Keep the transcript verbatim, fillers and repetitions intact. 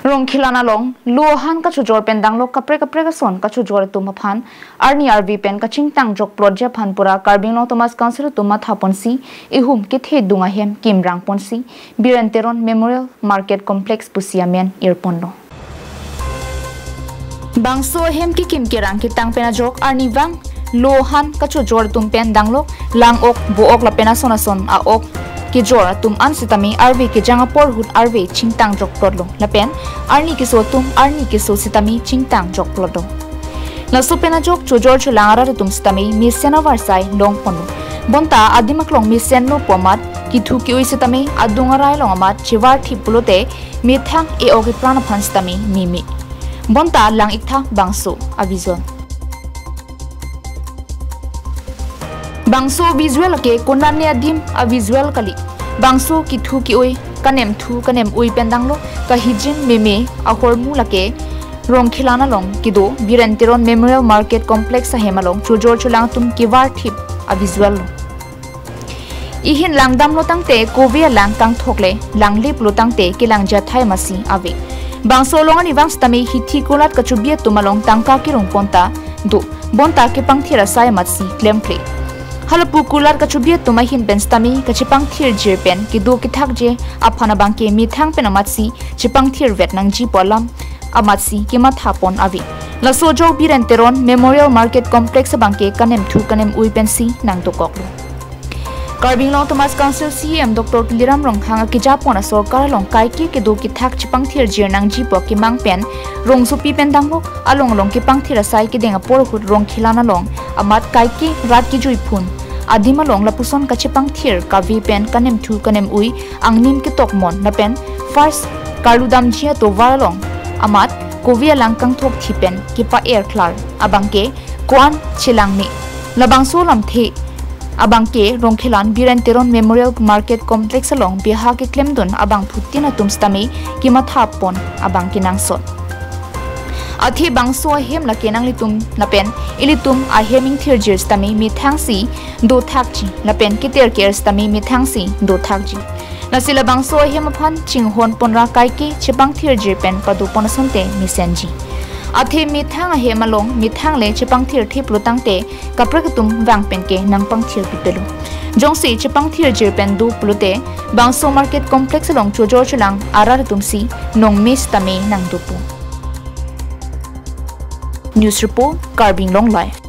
Rongkhelan along lo ahan kachojor pen danglok kaprek kaprek ason kachojor atum aphan arni arve pen kachingtang jokplot ji aphan pura Karbi Anglong Autonomous Council atum matha ponsi ihum kethedung ahem kimrang ponsi Biren Teron Memorial Market Complex pusi amen irponlo. Bangso ahem kekim kerang ketang pen ajok arnivang lo ahan kachojor atum pen danglok lang-ok bo-ok lapen ason ason a-ok kejor atum an sitame arve kejang apor ahut arve chingtang jokplotlo lapen arni keso atum arni keso sitame chingtang jokplotlo. Laso pen ajok chojor cholang arat atum sitame mesen avarsai longponlo. Bonta adim aklong mesenlo pu amat kethu ke-ui sitame adung arai along amat chevarthip pulote methang e-ok epran aphan sitame meme. Bonta lang-ik tha bangso a-visual. Bangso visual ke konane adim a-visual kali. Bangso kethu ke-ui, kanemthu kanem-ui pen danglo, kahijin meme ahormu lake Rongkhelan along kedo Biren Teron Memorial Market Complex ahem along chojor cholang atum kevarthip a-visual lo. Ihin langdamlo tangte kove alang kangthok le langliplo tangte kelang jathai masi ave. Bangso along arnivang sitame hithi kulat kachobi atum along tangka kerung ponta do. Bonta kepangthir asai amatsi klemkle. Halapu kulat kachobi atum ahin pen sitame kachepangthir jir pen kedo kethakji aphan abangke methang pen amatsi chepangthir vet nangji pu alam amatsi kematha pon ave. Laso ajok Biren Teron Memorial Market Complex abangke kanemthu kanem-ui pensi nangdokoklo. Karbi Anglong Autonomous Council C E M Doctor Tuliram Ronghang akejapon asorkar along kaike kedo kethak chepangthir jir nangji pu akemang pen rongsopi pen danglok along along kepangthir asai kedeng apor ahut Rongkhelan along amat kaike rat kejui phun adim along lapuson kachepangthir kave pen kanemthu kanem-ui angnim ketok mon lapen first karlu damji atovar along amat kove alang kangthok thi pen kepa-er klar abangke ko-an chelang me. Labangso lamthe abangke Rongkhelan Biren Teron Memorial Market Complex along biaha keklemdun abangphutin atum sitame kematha pon abang kenangsot. Athe bangso ahem lake nanglitum lapen ilitum ahem ingthir jir sitame methangsi dothakji lapen keter ke-er sitame methangsi dothakji. Lasi labangso ahem aphan chinghon ponra kaike chepangthir jir pen pado pon asonte mesenji. Athe methang ahem along methang le chepangthir thiplo tangte kaprek atum vang pen ke nangpangthir pipelo. Jongsi chepangthir jir pen do pulote bangso market complex along chojor cholang arat atumsi nongme sitame nangdopo. News report, Karbi Anglong Live.